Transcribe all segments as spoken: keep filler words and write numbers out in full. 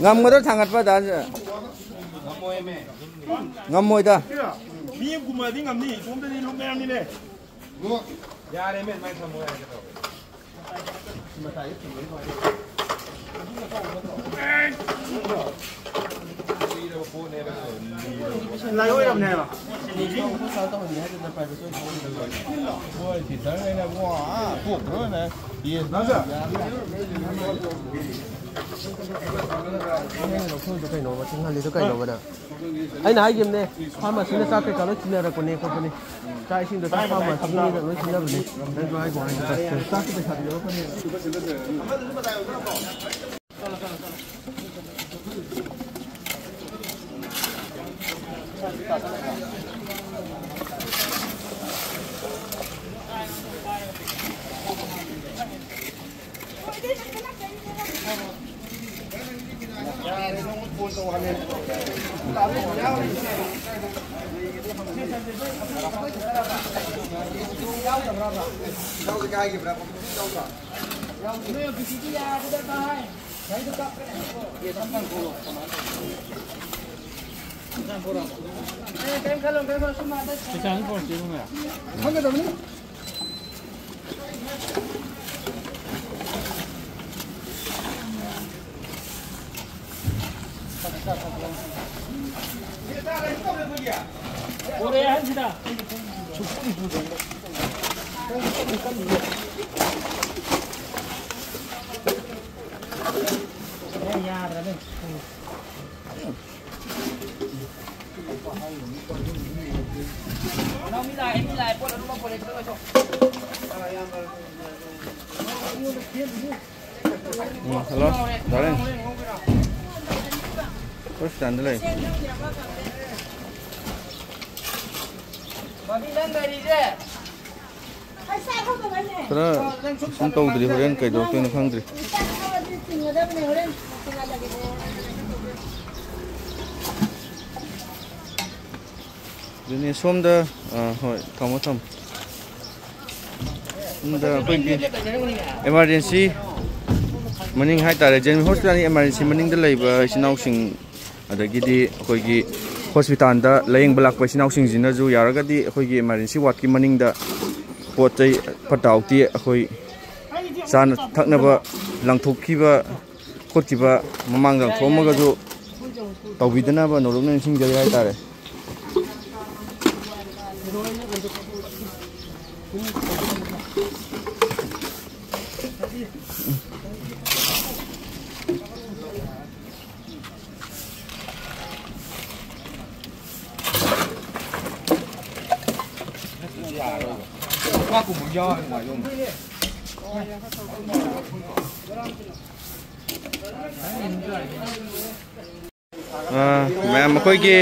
ꯉꯝꯒꯗ꯭ꯔꯣ ꯊꯥꯡꯒꯠꯄ ꯗꯥ? ꯉꯝꯃꯣꯏꯗ꯫ ꯃꯤ ꯑꯃ ꯀꯨꯝꯃꯗꯤ ꯉꯝꯅꯤ, ꯏꯇꯣꯝꯇꯗꯤ ꯂꯨꯝꯃꯦ ꯍꯥꯏꯕꯅꯤꯅꯦ꯫ ꯌꯥꯔꯦ, ꯃꯦ, ꯃꯥꯏ ꯊꯝꯃꯣ ꯌꯥꯔꯦ, ꯀꯩꯗꯧꯔꯒꯦ? ꯂꯥꯏ ꯑꯣꯏꯔꯕꯅꯦ ꯍꯥꯏꯕ꯫ ꯍꯣꯏ, ꯁꯤꯁꯇꯔ ꯈꯩꯅ ꯑꯃꯨꯛ ꯑꯥ ꯇꯣꯛꯈ꯭ꯔꯣꯅ ꯌꯦꯟ ꯅꯪꯁꯨ? ꯑꯩꯅ ꯂꯧꯊꯣꯛꯏꯗꯣ ꯀꯩꯅꯣꯕ, ꯆꯤꯡꯍꯜꯂꯤꯗꯣ ꯀꯩꯅꯣꯕ ꯅꯪ? ꯑꯩꯅ ꯍꯥꯏꯈꯤꯕꯅꯦ, ꯐꯥꯔꯃꯥꯁꯤꯅ ꯆꯥꯛ ꯀꯩꯀꯥ ꯂꯣꯏ ꯊꯤꯟꯅꯔꯛꯄꯅꯦ ꯈꯣꯠꯄꯅꯦ꯫ ꯆꯥꯛ ꯏꯁꯤꯡꯗꯣ ꯆꯥꯛ ꯐꯥꯔꯃꯥꯁꯤꯒꯤ ꯃꯤꯅ ꯂꯣꯏ ꯁꯤꯟꯅꯕꯅꯦ꯫ ꯅꯪꯁꯨ ꯍꯥꯏꯒꯣ ꯍꯥꯏꯒꯣ꯫ ꯆꯥꯛꯀꯤ ꯄꯩꯁꯥꯗꯤ ꯌꯧꯔꯛꯀꯅꯤ꯫ ꯎꯝ, hello, darling꯫ ꯍꯣꯁꯄꯤꯇꯥꯜꯗ ꯂꯩ꯫ ꯈꯔ ꯁꯨꯝ ꯇꯧꯗ꯭ꯔꯤ, ꯍꯣꯔꯦꯟ ꯀꯩꯗꯧꯔꯛꯇꯣꯏꯅꯣ ꯈꯪꯗ꯭ꯔꯤ꯫ ꯑꯗꯨꯅꯦ ꯁꯣꯝꯗ, ꯑ, ꯍꯣꯏ, ꯊꯝꯃꯣ, ꯊꯝꯃꯣ꯫ ꯁꯣꯝꯗ ꯑꯩꯈꯣꯏꯒꯤ emergency ꯃꯅꯤꯡ ꯍꯥꯏꯇꯥꯔꯦ, ꯖꯦꯅꯤꯝꯁ ꯍꯣꯁꯄꯤꯇꯥꯜꯒꯤ emergency ꯃꯅꯤꯡꯗ ꯂꯩꯕ ꯏꯆꯤꯟ ꯏꯅꯥꯎꯁꯤꯡ, ꯑꯗꯒꯤꯗꯤ ꯑꯩꯈꯣꯏꯒꯤ ꯍꯣꯁꯄꯤꯇꯥꯜꯗ ꯂꯥꯌꯦꯡꯕ ꯂꯥꯛꯄ ꯏꯆꯤꯟ ꯏꯅꯥꯎꯁꯤꯡꯁꯤꯅꯁꯨ ꯌꯥꯔꯒꯗꯤ ꯑꯩꯈꯣꯏꯒꯤ emergency wardꯀꯤ ꯃꯅꯤꯡꯗ ꯄꯣꯠ ꯆꯩ ꯐꯠꯇ ꯍꯥꯎꯗꯤ, ꯑꯩꯈꯣꯏ ꯆꯥꯅ ꯊꯛꯅꯕ ꯂꯪꯊꯣꯛꯈꯤꯕ ꯈꯣꯠꯈꯤꯕ ꯃꯃꯥꯡꯗ ꯂꯪꯊꯣꯛꯑꯝꯃꯒꯁꯨ ꯇꯧꯕꯤꯗꯅꯕ ꯅꯣꯂꯨꯛꯅ ꯅꯤꯡꯁꯤꯡꯖꯔꯤ ꯍꯥꯏꯇꯥꯔꯦ꯫ ꯑ, ꯃꯌꯥꯝ, ꯑꯩꯈꯣꯏꯒꯤ,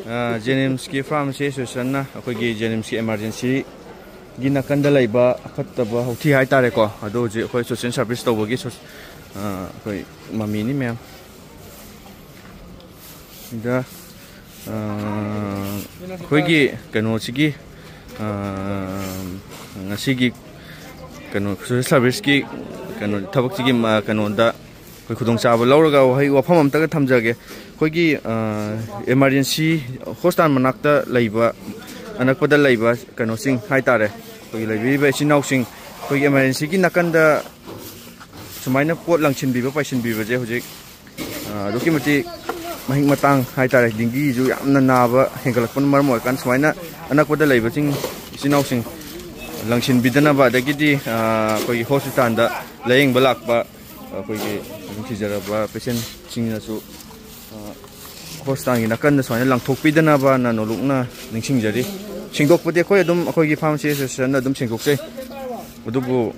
ꯑ, ꯖꯦꯅꯤꯝꯁꯀꯤ Pharmacy Associationꯅ ꯑꯩꯈꯣꯏꯒꯤ ꯖꯦꯅꯤꯝꯁꯀꯤ emergencyꯒꯤ ꯅꯥꯀꯟꯗ ꯂꯩꯕ ꯑꯐꯠꯇꯕ ꯍꯥꯎꯊꯤ ꯍꯥꯏꯇꯥꯔꯦꯀꯣ, ꯑꯗꯣ ꯍꯧꯖꯤꯛ ꯑꯩꯈꯣꯏ social service ꯇꯧꯕꯒꯤ ꯁꯣ-, ꯑ, ꯑꯩꯈꯣꯏ ꯃꯃꯤꯅꯤ ꯃꯌꯥꯝ꯫ ꯁꯤꯗ, ꯑ, ꯑꯩꯈꯣꯏꯒꯤ ꯀꯩꯅꯣꯁꯤꯒꯤ, ꯑ, ꯉꯁꯤꯒꯤ ꯀꯩꯅꯣ social serviceꯀꯤ ꯀꯩꯅꯣ ꯊꯕꯛꯁꯤꯒꯤ ꯃ-, ꯀꯩꯅꯣꯗ ꯑꯩꯈꯣꯏ ꯈꯨꯗꯣꯡꯆꯥꯕ ꯂꯧꯔꯒ ꯋꯥꯍꯩ, ꯋꯥꯐꯝ ꯑꯝꯇꯒ ꯊꯝꯖꯒꯦ꯫ ꯑꯩꯈꯣꯏꯒꯤ, ꯑ, emergency ꯍꯣꯁꯄꯤꯇꯥꯜ ꯃꯅꯥꯛꯇ ꯂꯩꯕ, ꯑꯅꯛꯄꯗ ꯂꯩꯕ ꯀꯩꯅꯣꯁꯤꯡ ꯍꯥꯏꯇꯥꯔꯦ, ꯑꯩꯈꯣꯏꯒꯤ ꯂꯩꯕꯤꯔꯤꯕ ꯏꯆꯤꯟ ꯏꯅꯥꯎꯁꯤꯡ, ꯑꯩꯈꯣꯏꯒꯤ emergencyꯒꯤ ꯅꯥꯀꯟꯗ ꯁꯨꯃꯥꯏꯅ ꯄꯣꯠ ꯂꯪꯁꯤꯟꯕꯤꯕ ꯄꯥꯏꯁꯤꯟꯕꯤꯕꯁꯦ ꯍꯧꯖꯤꯛ, ꯑ, ꯑꯗꯨꯛꯀꯤ ꯃꯇꯤꯛ ꯃꯍꯤꯛ ꯃꯇꯥꯡ ꯍꯥꯏꯇꯥꯔꯦ, ꯗꯦꯡꯒꯤꯁꯨ ꯌꯥꯝꯅ ꯅꯥꯕ ꯍꯦꯟꯒꯠꯂꯛꯄꯅ ꯃꯔꯝ ꯑꯣꯏꯔꯀꯥꯟꯗ ꯁꯨꯃꯥꯏꯅ ꯑꯅꯛꯄꯗ ꯂꯩꯕꯁꯤꯡ ꯏꯆꯤꯟ ꯏꯅꯥꯎꯁꯤꯡ ꯂꯪꯁꯤꯟꯕꯤꯗꯅꯕ, ꯑꯗꯒꯤꯗꯤ, ꯑ, ꯑꯩꯈꯣꯏꯒꯤ ꯍꯣꯁꯄꯤꯇꯥꯜꯗ ꯂꯥꯌꯦꯡꯕ ꯂꯥꯛꯄ ꯑꯩꯈꯣꯏꯒꯤ ꯅꯨꯡꯁꯤꯖꯔꯕ patientꯁꯤꯡꯅꯁꯨ, ꯑ, ꯍꯣꯁꯄꯤꯇꯥꯜꯒꯤ ꯅꯥꯀꯟꯗ ꯁꯨꯃꯥꯏꯅ ꯂꯪꯊꯣꯛꯄꯤꯗꯅꯕꯅ ꯅꯣꯂꯨꯛꯅ ꯅꯤꯡꯁꯤꯡꯖꯔꯤ꯫ ꯁꯦꯡꯗꯣꯛꯄꯗꯤ ꯑꯩꯈꯣꯏ ꯑꯗꯨꯝ, ꯑꯩꯈꯣꯏꯒꯤ Pharmacy Associationꯅ ꯑꯗꯨꯝ ꯁꯦꯡꯗꯣꯛꯆꯩ꯫ ꯑꯗꯨꯕꯨ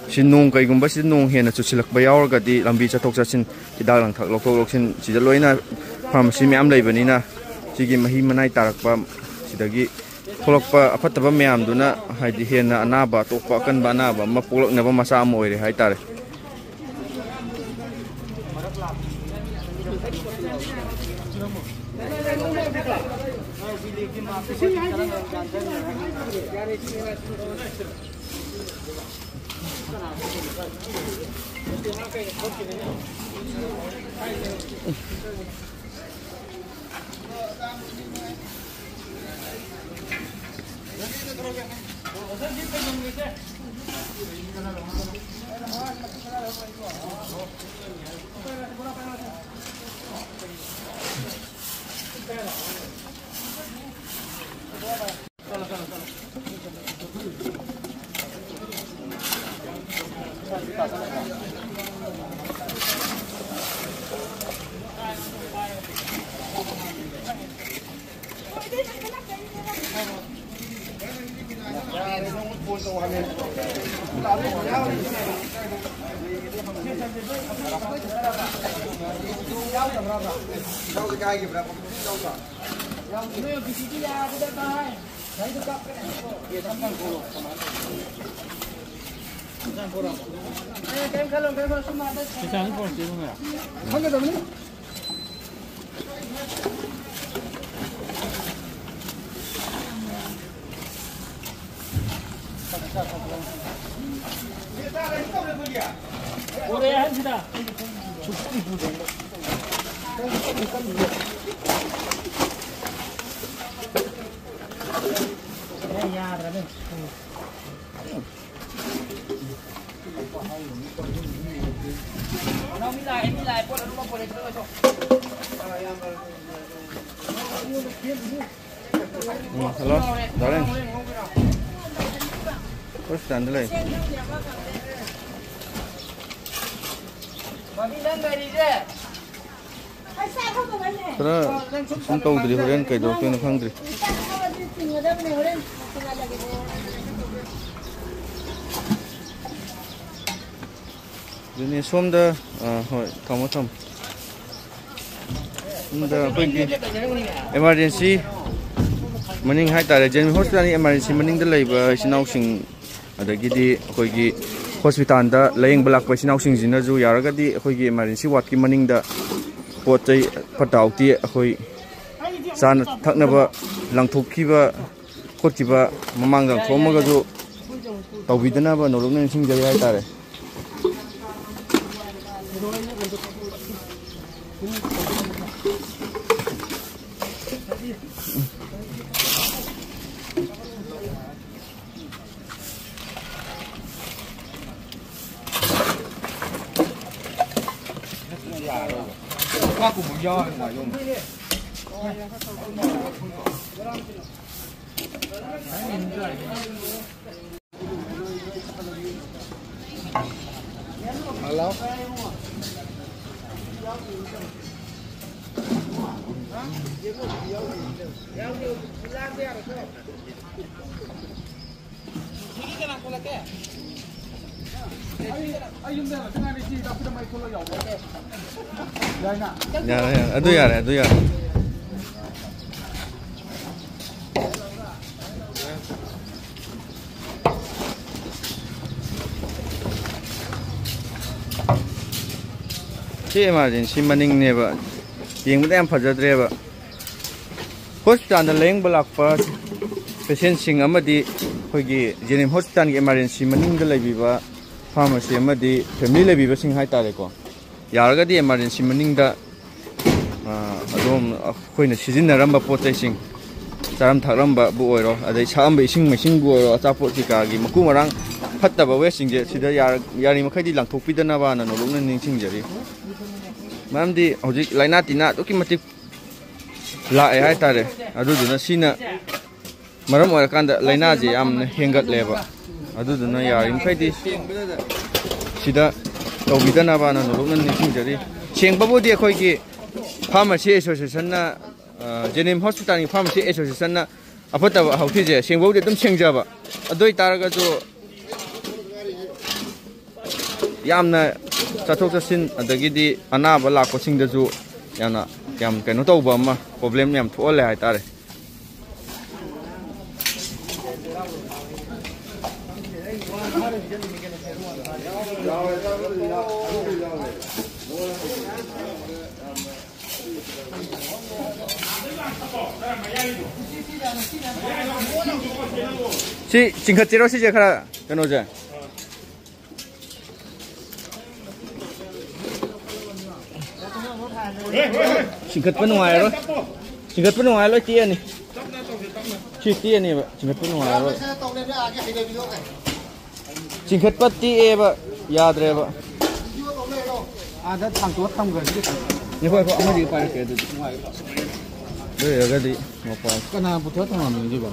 ꯁꯤ ꯅꯣꯡ, ꯀꯩꯒꯨꯝꯕ ꯁꯤꯗ ꯅꯣꯡ ꯍꯦꯟꯅ ꯆꯨꯁꯤꯜꯂꯛꯄ ꯌꯥꯎꯔꯒꯗꯤ, ꯂꯝꯕꯤ ꯆꯠꯊꯣꯛ ꯆꯠꯁꯤꯟ, ꯍꯤꯗꯥꯛ ꯂꯥꯡꯊꯛ ꯂꯧꯊꯣꯛ ꯂꯧꯁꯤꯟ, ꯁꯤꯗ ꯂꯣꯏꯅ pharmacy ꯃꯌꯥꯝ ꯂꯩꯕꯅꯤꯅ, ꯁꯤꯒꯤ ꯃꯍꯤ ꯃꯅꯥꯏ ꯇꯥꯔꯛꯄ, ꯁꯤꯗꯒꯤ ꯊꯣꯛꯂꯛꯄ ꯑꯐꯠꯇꯕ ꯃꯌꯥꯝꯗꯨꯅ, ꯍꯥꯏꯗꯤ ꯍꯦꯟꯅ ꯑꯅꯥꯕ, ꯑꯇꯣꯞꯄ ꯑꯀꯟꯕ ꯑꯅꯥꯕ ꯑꯃ ꯄꯣꯛꯂꯛꯅꯕ ꯃꯆꯥꯛ ꯑꯃ ꯑꯣꯏꯔꯦ ꯍꯥꯏꯇꯥꯔꯦ꯫ ꯎꯝ, hello, darling꯫ Hospital ꯗ ꯂꯩ꯫ ꯈꯔ ꯁꯨꯝ ꯇꯧꯗ꯭ꯔꯤ, ꯍꯣꯔꯦꯟ ꯀꯩꯗꯧꯔꯛꯇꯣꯏꯅꯣ ꯈꯪꯗ꯭ꯔꯤ꯫ ꯑꯗꯨꯅꯦ ꯁꯣꯝꯗ, ꯑ, ꯍꯣꯏ, ꯊꯝꯃꯣ, ꯊꯝꯃꯣ꯫ ꯁꯣꯝꯗ ꯑꯩꯈꯣꯏꯒꯤ emergency ꯃꯅꯤꯡ ꯍꯥꯏꯇꯥꯔꯦ, ꯖꯦꯟ ꯍꯣꯁꯄꯤꯇꯥꯜꯒꯤ emergency ꯃꯅꯤꯡꯗ ꯂꯩꯕ ꯏꯆꯤꯟ ꯏꯅꯥꯎꯁꯤꯡ, ꯑꯗꯒꯤꯗꯤ ꯑꯩꯈꯣꯏꯒꯤ ꯍꯣꯁꯄꯤꯇꯥꯜꯗ ꯂꯥꯌꯦꯡꯕ ꯂꯥꯛꯄ ꯏꯆꯤꯟ ꯏꯅꯥꯎꯁꯤꯡꯁꯤꯅꯁꯨ ꯌꯥꯔꯒꯗꯤ ꯑꯩꯈꯣꯏꯒꯤ emergency ward ꯀꯤ ꯃꯅꯤꯡꯗ ꯄꯣꯠ ꯆꯩ ꯐꯠꯇ ꯍꯥꯎꯗꯤ ꯑꯩꯈꯣꯏ ꯆꯥꯅ ꯊꯛꯅꯕ ꯂꯪꯊꯣꯛꯈꯤꯕ ꯈꯣꯠꯈꯤꯕ ꯃꯃꯥꯡꯗ ꯂꯪꯊꯣꯛꯑꯝꯃꯒꯁꯨ ꯇꯧꯕꯤꯗꯅꯕ ꯅꯣꯂꯨꯛꯅ ꯅꯤꯡꯁꯤꯡꯖꯔꯤ ꯍꯥꯏꯇꯥꯔꯦ꯫ ꯌꯥꯔꯦ, ꯌꯥꯔꯦ꯫ ꯑꯗꯨ ꯌꯥꯔꯦ, ꯑꯗꯨ ꯌꯥꯔꯦ꯫ ꯁꯤ ꯏꯃꯥꯔꯖꯦꯟꯁꯤ ꯃꯅꯤꯡꯅꯦꯕ꯫ ꯌꯦꯡꯕꯗ ꯌꯥꯝ ꯐꯖꯗ꯭ꯔꯦꯕ꯫ ꯍꯣꯁꯄꯤꯇꯥꯜꯗ ꯂꯥꯌꯦꯡꯕ ꯂꯥꯛꯄ ꯄꯦꯁꯦꯟꯁꯤꯡ ꯑꯃꯗꯤ ꯑꯩꯈꯣꯏꯒꯤ ꯖꯦꯅꯤꯝ ꯍꯣꯁꯄꯤꯇꯥꯜꯒꯤ ꯏꯃꯥꯔꯖꯦꯟꯁꯤ ꯃꯅꯤꯡꯗ ꯂꯩꯕꯤꯕ ꯐꯥꯔꯃꯥꯁꯤ ꯑꯃꯗꯤ ꯐꯦꯃꯤꯂꯤ ꯂꯩꯕꯤꯕꯁꯤꯡ ꯍꯥꯏꯇꯥꯔꯦꯀꯣ, ꯌꯥꯔꯒꯗꯤ ꯏꯃꯥꯔꯖꯦꯟꯁꯤ ꯃꯅꯤꯡꯗ, ꯑ, ꯑꯗꯨꯝ ꯑꯩꯈꯣꯏꯅ ꯁꯤꯖꯤꯟꯅꯔꯝꯕ ꯄꯣꯠ ꯆꯩꯁꯤꯡ, ꯆꯥꯔꯝ ꯊꯛꯂꯝꯕꯕꯨ ꯑꯣꯏꯔꯣ, ꯑꯗꯩ ꯁꯥꯛꯑꯝꯕ ꯏꯁꯤꯡ ꯃꯥꯏꯁꯤꯡꯕꯨ ꯑꯣꯏꯔꯣ, ꯑꯆꯥꯄꯣꯠ ꯀꯩꯀꯥꯒꯤ ꯃꯀꯨ ꯃꯔꯥꯡ ꯐꯠꯇꯕ ꯋꯦꯁꯁꯤꯡꯁꯦ ꯁꯤꯗ ꯌꯥꯔ-, ꯌꯥꯔꯤꯃꯈꯩꯗꯤ ꯂꯪꯊꯣꯛꯄꯤꯗꯅꯕꯅ ꯅꯣꯂꯨꯛꯅ ꯅꯤꯡꯁꯤꯡꯖꯔꯤ꯫ ꯃꯔꯝꯗꯤ ꯍꯧꯖꯤꯛ ꯂꯥꯏꯅꯥ ꯇꯤꯟꯅꯥ ꯑꯗꯨꯛꯀꯤ ꯃꯇꯤꯛ ꯂꯥꯛꯑꯦ ꯍꯥꯏꯇꯥꯔꯦ꯫ ꯑꯗꯨꯗꯨꯅ ꯁꯤꯅ ꯃꯔꯝ ꯑꯣꯏꯔꯀꯥꯟꯗ ꯂꯥꯏꯅꯥꯁꯦ ꯌꯥꯝꯅ ꯍꯦꯟꯒꯠꯂꯦꯕ꯫ ꯑꯗꯨꯗꯨꯅ ꯌꯥꯔꯤꯃꯈꯩꯗꯤ ꯁꯤꯗ ꯇꯧꯕꯤꯗꯅꯕꯅ ꯅꯣꯂꯨꯛꯅ ꯅꯤꯡꯁꯤꯡꯖꯔꯤ꯫ ꯁꯦꯡꯕꯕꯨꯗꯤ ꯑꯩꯈꯣꯏꯒꯤ ꯐꯥꯔꯃꯥꯁꯤ ꯑꯦꯁꯣꯁꯤꯌꯦꯁꯟꯅ, ꯑ, ꯖꯦꯅꯤꯝ ꯍꯣꯁꯄꯤꯇꯥꯜꯒꯤ ꯐꯥꯔꯃꯥꯁꯤ ꯑꯦꯁꯣꯁꯤꯌꯦꯁꯟꯅ ꯑꯐꯠꯇꯕ ꯍꯥꯎꯊꯤꯁꯦ ꯁꯦꯡꯕꯕꯨꯗꯤ ꯑꯗꯨꯝ ꯁꯦꯡꯖꯕ꯫ ꯑꯗꯨ ꯑꯣꯏꯇꯥꯔꯒꯁꯨ ꯌꯥꯝꯅ ꯆꯠꯊꯣꯛ ꯆꯠꯁꯤꯟ ꯑꯗꯒꯤꯗꯤ ꯑꯅꯥꯕ ꯂꯥꯛꯄꯁꯤꯡꯗꯁꯨ ꯌꯥꯝꯅ, ꯌꯥꯝ ꯀꯩꯅꯣ ꯇꯧꯕ ꯑꯃ, ꯄ꯭ꯔꯣꯕ꯭ꯂꯦꯝ ꯌꯥꯝ ꯊꯣꯛꯍꯜꯂꯦ ꯍꯥꯏꯇꯥꯔꯦ꯫ ꯁꯤ ꯆꯤꯡꯈꯠꯁꯤꯔꯣ ꯁꯤꯁꯦ ꯈꯔ ꯀꯩꯅꯣꯁꯦ? ꯆꯤꯡꯈꯠꯄ ꯅꯨꯡꯉꯥꯏꯔꯣꯏ꯫ ꯆꯤꯡꯈꯠꯄ ꯅꯨꯡꯉꯥꯏꯔꯣꯏ, ꯇꯦꯛꯑꯅꯤ꯫ ꯁꯤ ꯇꯦꯛꯑꯅꯦꯕ, ꯆꯤꯡꯈꯠꯄ ꯅꯨꯡꯉꯥꯏꯔꯣꯏ꯫ ꯆꯤꯡꯈꯠꯄ ꯇꯦꯛꯑꯦꯕ, ꯌꯥꯗ꯭ꯔꯦꯕ꯫ ꯑꯥꯗ ꯊꯥꯡꯇꯣꯛꯑ ꯊꯝꯈ꯭ꯔꯁꯤ꯫ ꯉꯥꯏꯈꯣ, ꯉꯥꯏꯈꯣ, ꯑꯃꯗꯤ ꯄꯥꯏꯔꯛꯀꯦ ꯑꯗꯨꯗꯤ꯫ ꯑꯗꯨ ꯑꯣꯏꯔꯒꯗꯤ ꯃꯄꯥꯟ꯫ ꯀꯅꯥ ꯄꯨꯊꯣꯛꯑ ꯊꯝꯃꯝꯃꯤꯅꯣ ꯑꯗꯨꯕꯣ?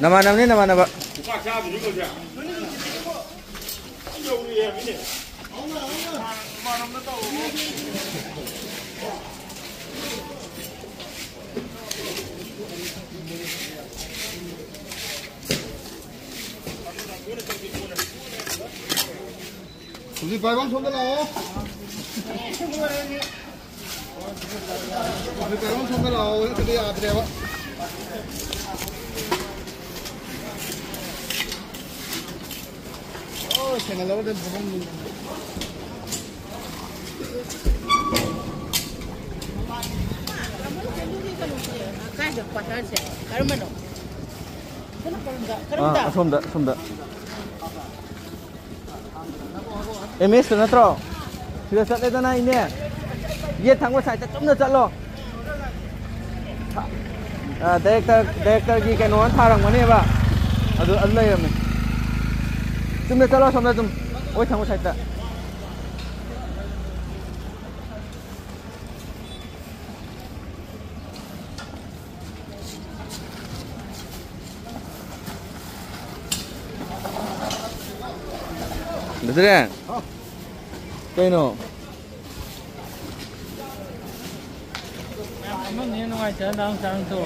ꯅꯃꯥꯟꯅꯕꯅꯤ, ꯅꯃꯥꯟꯅꯕ꯫ ꯍꯧꯖꯤꯛ ꯄꯥꯏꯕꯝ ꯁꯣꯝꯗ ꯂꯥꯛꯑꯣ꯫ ꯍꯧꯖꯤꯛ ꯄꯥꯏꯕꯝ ꯁꯣꯝꯗ ꯂꯥꯛꯑꯣ, ꯅꯠꯇ꯭ꯔꯗꯤ ꯌꯥꯗ꯭ꯔꯦꯕ꯫ ꯑꯣ, ꯁꯦꯡꯍꯜꯂꯒ ꯑꯗꯨꯝ ꯐꯝꯍꯟ-, ꯀꯥꯏꯗ ꯀ꯭ꯋꯥꯇꯔꯁꯦ? ꯀꯔꯝꯕꯅꯣ? ꯀꯔꯝꯕ? ꯑꯥ, ꯀꯔꯝꯕ? ꯑꯁꯣꯝꯗ, ꯑꯁꯣꯝꯗ꯫ ꯑꯦꯝ ꯑꯦꯁꯇ ꯅꯠꯇ꯭ꯔꯣ? ꯁꯤꯗ ꯆꯠꯂꯦꯗꯅ ꯏꯅꯦ꯫ ꯌꯦꯠ ꯊꯪꯕ ꯁꯥꯏꯠꯇ ꯆꯨꯝꯅ ꯆꯠꯂꯣ꯫ ꯑ, ꯗꯥꯏꯔꯦꯛꯇꯔ, ꯗꯥꯏꯔꯦꯛꯇꯔꯒꯤ ꯀꯩꯅꯣ ꯑꯃ ꯊꯥꯔꯝꯒꯅꯦꯕ꯫ ꯑꯗꯨ, ꯑꯗꯨ ꯂꯩꯔꯝꯃꯦ꯫ ꯆꯨꯝꯅ ꯆꯠꯂꯣ ꯑꯁꯣꯝꯗ ꯑꯗꯨꯝ꯫ ꯑꯣꯏ ꯊꯪꯕ ꯁꯥꯏꯠꯇ꯫ ꯗꯥ ꯙꯤꯔꯦꯟ꯫ ꯍꯥꯎ꯫ ꯀꯩꯅꯣ? ꯑꯃꯅ ꯍꯦꯟꯅ ꯅꯨꯡꯉꯥꯏꯇꯦ, ꯍꯟꯗꯛ ꯍꯛꯆꯥꯡꯗꯣ꯫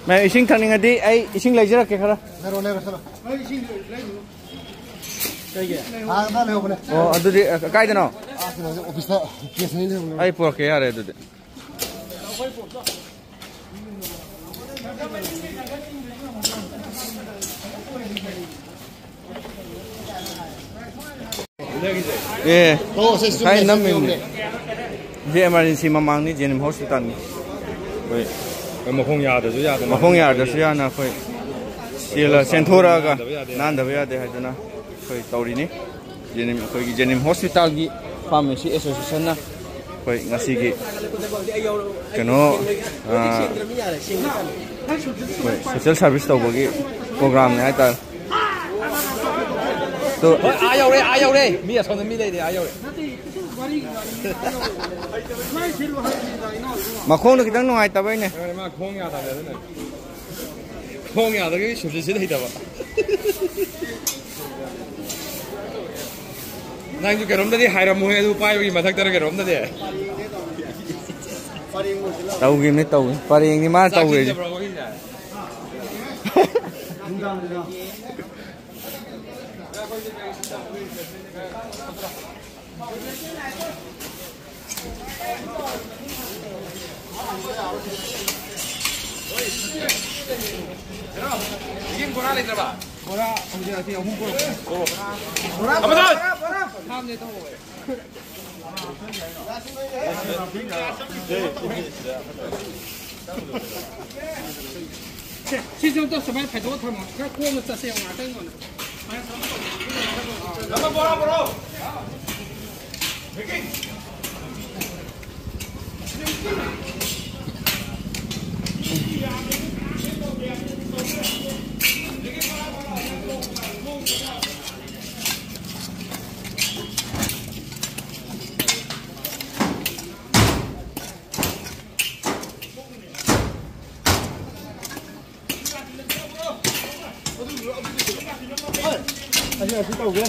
ꯃꯌꯥꯝ ꯏꯁꯤꯡ ꯊꯛꯅꯤꯡꯉꯗꯤ ꯑꯩ ꯏꯁꯤꯡ ꯂꯩꯖꯔꯛꯀꯦ ꯈꯔ꯫ ꯂꯩꯔꯣ, ꯂꯩꯔꯣ, ꯆꯠꯂꯣ꯫ ꯀꯩꯒꯤ? ꯑꯥꯗ ꯂꯩꯍꯧꯕꯅꯦ꯫ ꯑꯣ, ꯑꯗꯨꯗꯤ, ꯑ, ꯀꯥꯏꯗꯅꯣ? ꯑꯥ, ꯀꯩꯅꯣꯁꯦ, ꯑꯣꯐꯤꯁꯇ ꯀꯦꯁ ꯑꯅꯤ ꯂꯩꯍꯧꯕꯅꯦ꯫ ꯑꯩ ꯄꯨꯔꯛꯀꯦ, ꯌꯥꯔꯦ ꯑꯗꯨꯗꯤ꯫ ꯑꯦ, ꯑꯣ, ꯁꯦ, ꯆꯨꯝꯃꯦ, ꯉꯁꯥꯏ ꯁꯦ, ꯅꯝꯃꯤꯕꯅꯦ꯫ ꯆꯨꯝꯃꯦ꯫ ꯁꯤ ꯏꯃꯥꯔꯖꯦꯟꯁꯤ ꯃꯃꯥꯡꯅꯤ, ꯖꯦꯅꯤꯝ ꯍꯣꯁꯄꯤꯇꯥꯜꯅꯤ꯫ ꯑꯩꯈꯣꯏ ꯃꯈꯣꯡ ꯌꯥꯗ꯭ꯔꯁꯨ ꯌꯥꯗꯅ꯫ ꯃꯈꯣꯡ ꯌꯥꯗ꯭ꯔꯁꯨ ꯌꯥꯅ ꯑꯩꯈꯣꯏ ꯆꯦꯜꯂ-, ꯆꯦꯟꯊꯣꯔꯛꯑꯒ ꯅꯥꯟꯗꯕ ꯌꯥꯗꯦ꯫ ꯅꯥꯟꯗꯕ ꯌꯥꯗꯦ ꯍꯥꯏꯗꯅ ꯑꯩꯈꯣꯏ ꯇꯧꯔꯤꯅꯤ꯫ ꯖꯦꯅꯤꯝ, ꯑꯩꯈꯣꯏꯒꯤ ꯖꯦꯅꯤꯝ ꯍꯣꯁꯄꯤꯇꯥꯜꯒꯤ ꯐꯥꯔꯃꯥꯁꯤ ꯑꯦꯁꯣꯁꯤꯌꯦꯁꯟꯅ ꯑꯩꯈꯣꯏ ꯉꯁꯤꯒꯤ ꯀꯩꯅꯣ, ꯑ, ꯑꯩꯈꯣꯏ ꯁꯣꯁꯦꯜ ꯁꯥꯔꯚꯤꯁ ꯇꯧꯕꯒꯤ ꯄ꯭ꯔꯣꯒ꯭ꯔꯥꯝꯅꯦ ꯍꯥꯏꯇꯥꯔꯦ꯫ ꯑꯗꯣ ꯍꯣꯏ, ꯑꯥ ꯌꯧꯔꯦ, ꯑꯥ ꯌꯧꯔꯦ꯫ ꯃꯤ ꯑꯁꯣꯝꯗ ꯃꯤ ꯂꯩꯔꯦ, ꯑꯥ ꯌꯧꯔꯦ꯫ ꯃꯈꯣꯡꯗꯣ ꯈꯤꯇꯪ ꯅꯨꯡꯉꯥꯏꯇꯕꯩꯅꯦ꯫ ꯃꯥ ꯈꯣꯡ ꯌꯥꯗꯕꯅꯦ ꯑꯗꯨꯅ꯫ ꯈꯣꯡ ꯌꯥꯗꯕꯒꯤ ꯁꯨꯝꯁꯤꯠ ꯁꯤꯠ ꯍꯩꯇꯕ꯫ ꯅꯪꯁꯨ ꯀꯩꯅꯣꯝꯗꯗꯤ ꯍꯥꯏꯔꯝꯃꯣꯍꯦ, ꯑꯗꯨ ꯄꯥꯏꯕꯒꯤ ꯃꯊꯛꯇꯔ ꯀꯩꯅꯣꯝꯗꯗꯤ꯫ ꯇꯧꯈꯤꯕꯅꯤ, ꯇꯧꯈꯤꯕꯅꯤ꯫ ꯄꯔꯦꯡꯅꯤ ꯃꯥꯅ ꯆꯥꯛ ꯇꯧꯈ꯭ꯔꯤꯁꯦ꯫ ꯆꯤꯟꯗꯕ꯭ꯔꯣ ꯑꯩꯈꯣꯏꯁꯦ? ꯕꯣꯔꯥ ꯂꯩꯇ꯭ꯔꯕ? ꯕꯣꯔꯥ ꯍꯧꯖꯤꯛ ꯑꯁꯤ ꯑꯍꯨꯝ ꯄꯨꯔꯛꯑꯣ꯫ ꯕꯣꯔꯥ, ꯕꯣꯔꯥ, ꯕꯣꯔꯥ, ꯕꯣꯔꯥ꯫ ꯊꯥꯡꯁꯦ ꯇꯧꯍꯧꯋꯦ꯫ ꯁꯦ, ꯁꯤꯁꯨ ꯑꯝꯇ ꯁꯨꯃꯥꯏꯅ ꯐꯥꯏꯗꯣꯛꯑ ꯊꯝꯃꯣ꯫ ꯈꯔ ꯀꯣꯝꯅ ꯆꯠꯁꯦ ꯉꯥꯛꯇꯪ ꯑꯣꯏꯅ꯫ ꯁꯨꯃꯥꯏꯅ ꯊꯝꯃꯣ꯫ ꯕꯣꯔꯥ, ꯕꯣꯔꯥ꯫ ꯑꯁꯤ, ꯑꯁꯤ ꯇꯧꯒꯦ꯫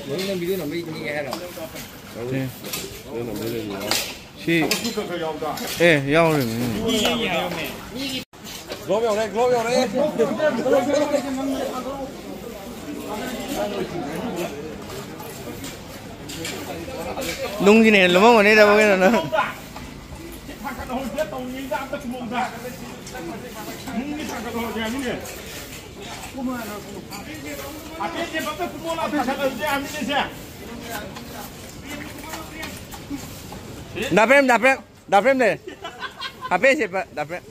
ꯃꯔꯨꯞ ꯅꯪ ꯚꯤꯗꯤꯑꯣ ꯅꯝꯕꯩ ꯅꯦꯛꯑꯦ ꯍꯥꯏꯔꯣ? ꯁꯤ꯫ ꯁꯤ꯫ ꯑꯦ, ꯌꯥꯎꯔꯤꯕꯅꯤ꯫ ꯒ꯭ꯂꯣꯞ ꯌꯧꯔꯦ, ꯒ꯭ꯂꯣꯞ ꯌꯧꯔꯦ꯫ ꯅꯨꯡꯁꯤꯅ ꯍꯦꯟꯅ ꯂꯨꯝꯃꯝꯒꯅꯤꯗ, ꯀꯩꯅꯣ ꯅꯪ꯫ ꯗꯥ ꯄ꯭ꯔꯦꯝ, ꯗꯥ ꯄ꯭ꯔꯦꯝ, ꯗꯥ ꯄ꯭ꯔꯦꯝ ꯂꯩ꯫ ꯍꯥꯄꯦꯟ ꯁꯦꯠꯄ ꯗꯥ ꯄ꯭ꯔꯦꯝ꯫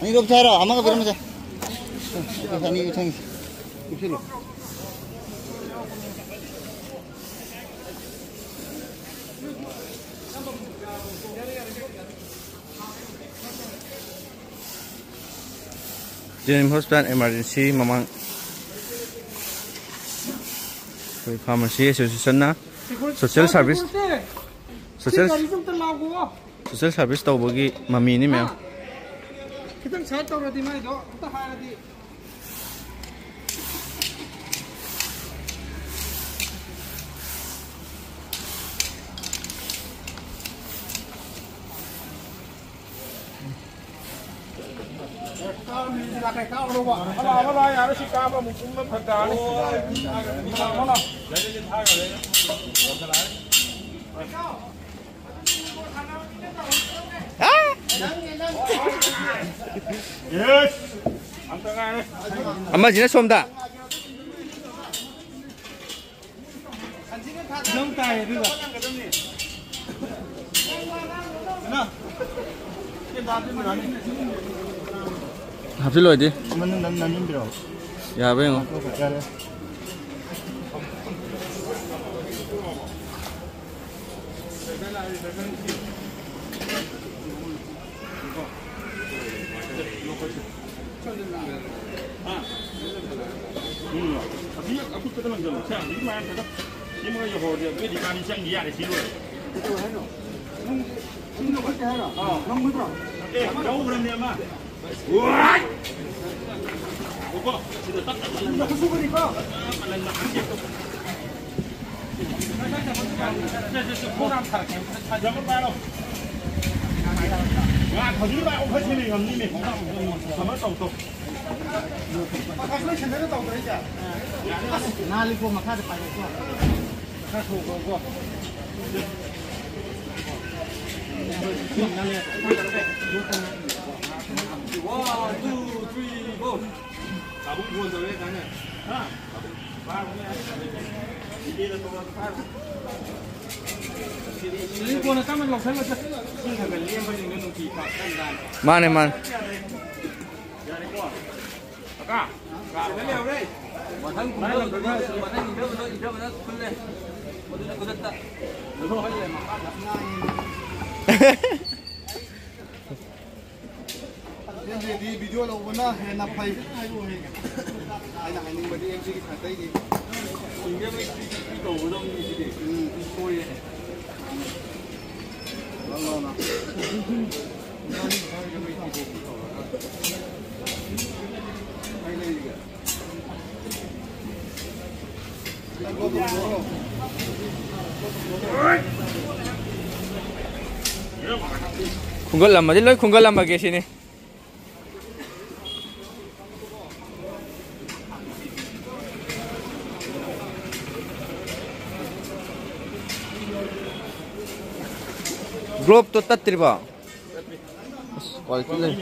ꯑꯅꯤꯗꯣ ꯄꯤꯊꯔꯣ, ꯑꯃꯒ ꯄꯤꯔꯝꯃꯁꯦ꯫ ꯑꯅꯤꯗꯣ ꯄꯤꯊꯪꯒꯤ꯫ ꯄꯤꯁꯤꯜꯂꯣ꯫ ꯖꯦꯅꯤꯝ ꯍꯣꯁꯄꯤꯇꯥꯜ ꯏꯃꯥꯔꯖꯦꯟꯁꯤ ꯃꯃꯥꯡ ꯑꯩꯈꯣꯏ ꯐꯥꯔꯃꯥꯁꯤ ꯑꯦꯁꯣꯁꯤꯌꯦꯁꯟꯅ social service, social, social service ꯇꯧꯕꯒꯤ ꯃꯃꯤꯅꯤ ꯃꯌꯥꯝ꯫ ꯈꯤꯇꯪ ꯁꯥꯏꯠ ꯇꯧꯔꯗꯤ ꯃꯥꯏꯗꯣ ꯑꯝꯇ ꯍꯥꯏꯔꯗꯤ꯫ ꯑꯃꯁꯤꯅ ꯁꯣꯝꯗ꯫ ꯍꯥꯞꯆꯤꯜꯂꯣꯏꯗꯤ꯫ ꯃꯅꯨꯡꯗ ꯑꯗꯨꯝ ꯅꯝꯁꯤꯟꯕꯤꯔꯛꯑꯣ꯫ ꯌꯥꯕ꯭ꯔꯥ ꯌꯦꯡꯉꯣ꯫ ꯌꯥꯔꯦ꯫ ꯎꯝ꯫ ꯑꯁꯤ ꯑꯀꯨꯠꯄꯗ ꯂꯪꯁꯤꯜꯂꯣ꯫ ꯁꯦ, ꯍꯧꯖꯤꯛ ꯃꯌꯥꯝ ꯈꯔ ꯁꯦꯝꯃꯒ ꯌꯧꯍꯧꯔꯗꯤ ꯑꯗꯨ ꯑꯣꯏꯗꯤ ꯏꯕꯥꯅꯤ ꯆꯪꯈꯤ ꯌꯥꯔꯦ, ꯁꯤ ꯂꯣꯏꯔꯦ꯫ ꯀꯩꯗꯧ ꯍꯥꯏꯅꯣ? ꯅꯪ, ꯅꯪ ꯂꯧꯈꯠꯀꯦ ꯍꯥꯏꯔꯣ? ꯑꯥ꯫ ꯉꯝꯒꯗ꯭ꯔꯣ? ꯑꯦ, ꯂꯧꯈ꯭ꯔꯕꯅꯦ ꯑꯃ꯫ ꯋꯥꯏ! ꯉꯥꯏꯈꯣꯀꯣ, ꯁꯤꯗ ꯇꯞ ꯇꯞ ꯇꯞ ꯇꯞ꯫ ꯂꯧꯈꯠꯁꯨꯕꯅꯤꯀꯣ꯫ ꯃꯅꯟ ꯃꯍꯥ ꯆꯦꯛꯇꯣ꯫ ꯁꯦ, ꯁꯦ, ꯁꯦ, ꯈꯣꯡ ꯌꯥꯝ ꯊꯥꯔꯛꯀꯦ꯫ ꯌꯥꯝ ꯄꯥꯏꯔꯣ꯫ ꯉꯥ ꯍꯧꯖꯤꯛ ꯂꯥꯛꯑꯣ, ꯈꯔ ꯁꯦꯝꯃꯤ ꯉꯝꯅꯤꯅꯦ꯫ ꯊꯝꯃꯣ, ꯇꯧ, ꯇꯧ꯫ ꯅꯥꯜꯂꯤꯀꯣ, ꯃꯈꯥꯗ ꯄꯥꯏꯔꯛꯑꯣꯀꯣ꯫ ꯈꯔ ꯊꯣꯛꯑꯣꯀꯣ꯫ One, two, three, four. ꯄꯥꯕꯨꯡ ꯐꯣꯟ ꯇꯧꯔꯦ ꯀꯥꯟꯅ꯫ ꯍꯥ? ꯁꯤꯗꯤ ꯀꯣꯟꯅ ꯇꯞꯅ ꯂꯧꯁꯜꯂꯁꯦ꯫ ꯏꯁꯤꯡ ꯈꯔ ꯈꯔ ꯂꯦꯝꯕꯁꯤꯡꯗꯣ ꯅꯨꯡꯇꯤ ꯄꯥꯛ ꯀꯟ ꯀꯥꯟ꯫ ꯃꯥꯅꯦ, ꯃꯥꯅꯦ꯫ ꯌꯥꯔꯦꯀꯣ? ꯀꯀꯥ, ꯀꯀꯥ, ꯂꯩꯍꯧꯔꯦ꯫ ꯃꯊꯪ ꯀꯨꯝꯊꯕꯗ, ꯃꯊꯪ ꯏꯟꯊꯕꯗ, ꯏꯟꯊꯕꯗ ꯈꯨꯜꯂꯦ꯫ ꯃꯗꯨꯅ ꯈꯨꯗꯛꯇ꯫ ꯈꯨꯜꯂꯦ, ꯃꯈꯥꯗ꯫ ꯑꯦꯝ ꯖꯦꯗꯤ ꯚꯤꯗꯤꯑꯣ ꯂꯧꯕꯅ ꯍꯦꯟꯅ ꯐꯩ꯫ ꯑꯩꯅ ꯍꯥꯏꯅꯤꯡꯕꯗꯤ ꯑꯦꯝ ꯖꯦꯒꯤ ꯁꯥꯏꯠꯇꯩꯗꯤ꯫ ꯏꯟꯗꯤꯌꯥ ꯃꯩ ꯊ꯭ꯔꯤ ꯁꯤꯛꯁꯇꯤ ꯇꯧꯒꯗꯕꯅꯤ ꯁꯤꯗꯤ꯫ ꯎꯝ꯫ ꯁꯣꯏꯔꯦꯅꯦ꯫ ꯂꯧ, ꯂꯧ, ꯂꯧ꯫ ꯏꯟꯗꯤꯌꯥ ꯃꯩ ꯊ꯭ꯔꯤ ꯁꯤꯛꯁꯇꯤ ꯇꯧꯔꯒ꯫ ꯀꯩ ꯂꯩꯔꯤꯒꯦ? ꯈꯨꯟꯒꯠꯂꯝꯃꯗꯤ ꯂꯣꯏ ꯈꯨꯟꯒꯠꯂꯝꯃꯒꯦ ꯁꯤꯅꯤ꯫ ꯒ꯭ꯂꯣꯞꯇꯣ ꯇꯠꯇ꯭ꯔꯤꯕꯣ? ꯑꯁ, ꯀ꯭ꯋꯥꯂꯤꯇꯤ ꯂꯩ꯫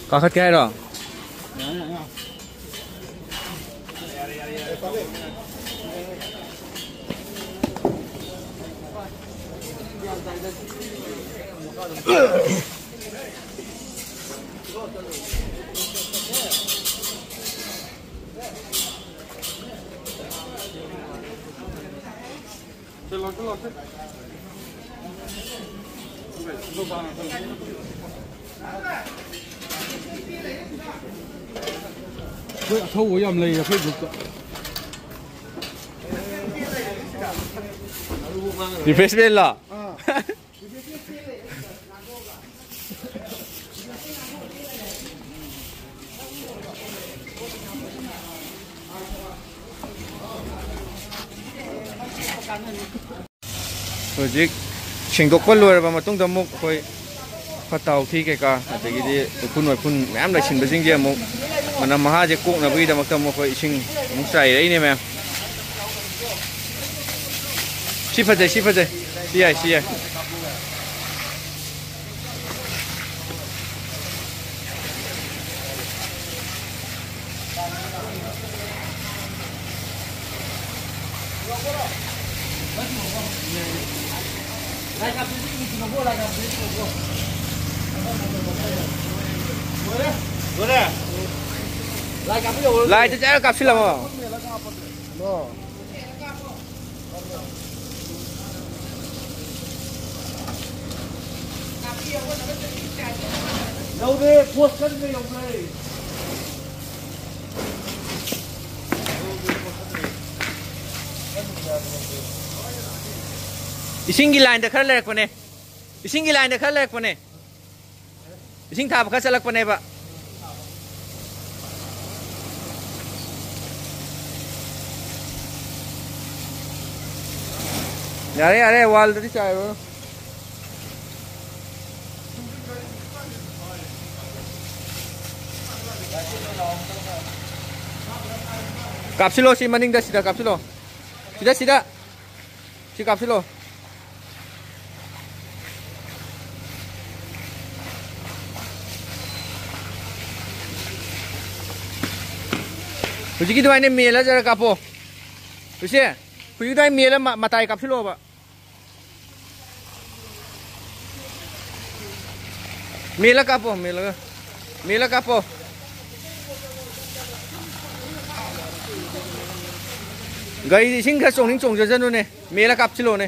ꯀꯥꯈꯠꯀꯦ ꯍꯥꯏꯔꯣ? ꯑꯩꯈꯣꯏ ꯑꯊꯧꯕ ꯌꯥꯝ ꯂꯩꯌꯦ ꯑꯩꯈꯣꯏ ꯒ꯭ꯔꯨꯞꯇ꯫ ꯔꯤꯐ꯭ꯔꯦꯁꯃꯦꯟꯂꯣ? ꯑꯥ꯫ ꯍꯧꯖꯤꯛ ꯁꯦꯡꯗꯣꯛꯄ ꯂꯣꯏꯔꯕ ꯃꯇꯨꯡꯗ ꯑꯃꯨꯛ ꯑꯩꯈꯣꯏ ꯐꯠꯇ ꯍꯥꯎꯊꯤ ꯀꯩꯀꯥ, ꯑꯗꯒꯤꯗꯤ ꯎꯐꯨꯟ ꯋꯥꯏꯐꯨꯟ ꯃꯌꯥꯝ ꯂꯩꯁꯤꯟꯕꯁꯤꯡꯁꯦ ꯑꯃꯨꯛ ꯃꯅꯝ ꯃꯍꯥꯁꯦ ꯀꯣꯛꯅꯕꯒꯤꯗꯃꯛꯇ ꯑꯃꯨꯛ ꯑꯩꯈꯣꯏ ꯏꯁꯤꯡ ꯑꯃꯨꯛ ꯆꯥꯏꯔꯛꯏꯅꯦ ꯃꯌꯥꯝ꯫ ꯁꯤ ꯐꯖꯩ, ꯁꯤ ꯐꯖꯩ, ꯁꯤ ꯌꯥꯏ, ꯁꯤ ꯌꯥꯏ꯫ ꯂꯥꯏꯠꯇ ꯆꯠꯂ ꯀꯥꯞꯁꯤꯜꯂꯝꯃꯣ꯫ ꯌꯧꯔꯦ, ꯄꯣꯁ ꯀꯟꯕ ꯌꯧꯔꯦ꯫ ꯏꯁꯤꯡꯒꯤ ꯂꯥꯏꯟꯗ ꯈꯔ ꯂꯩꯔꯛꯄꯅꯦ꯫ ꯏꯁꯤꯡꯒꯤ ꯂꯥꯏꯟꯗ ꯈꯔ ꯂꯩꯔꯛꯄꯅꯦ꯫ ꯏꯁꯤꯡ ꯊꯥꯕ ꯈꯔ ꯆꯠꯂꯛꯄꯅꯦꯕ꯫ ꯌꯥꯔꯦ, ꯌꯥꯔꯦ, ꯋꯥꯜꯗꯗꯤ ꯆꯥꯏꯔꯣ꯫ ꯀꯥꯞꯁꯤꯜꯂꯣ, ꯁꯤ ꯃꯅꯤꯡꯗ, ꯁꯤꯗ ꯀꯥꯞꯁꯤꯜꯂꯣ꯫ ꯁꯤꯗ, ꯁꯤꯗ꯫ ꯁꯤ ꯀꯥꯞꯁꯤꯜꯂꯣ꯫ ꯍꯧꯖꯤꯛꯀꯤ ꯑꯗꯨꯃꯥꯏꯅ ꯃꯦꯜꯂ ꯖꯔ ꯀꯥꯞꯄꯣ꯫ ꯂꯨꯁꯤ, ꯍꯧꯖꯤꯛ ꯑꯗꯨꯃꯥꯏꯅ ꯃꯦꯜꯂ ꯃ-, ꯃꯇꯥꯏ ꯀꯥꯞꯁꯤꯜꯂꯣꯕ꯫ ꯃꯦꯜꯂ ꯀꯥꯞꯄꯣ, ꯃꯦꯜꯂꯒ꯫ ꯃꯦꯜꯂ ꯀꯥꯞꯄꯣ꯫ ꯒꯥꯔꯤꯗꯤ ꯏꯁꯤꯡ ꯈꯔ ꯆꯣꯡꯅꯤꯡ ꯆꯣꯡꯖꯖꯅꯨꯅꯦ꯫ ꯃꯦꯜꯂ ꯀꯥꯞꯁꯤꯜꯂꯣꯅꯦ꯫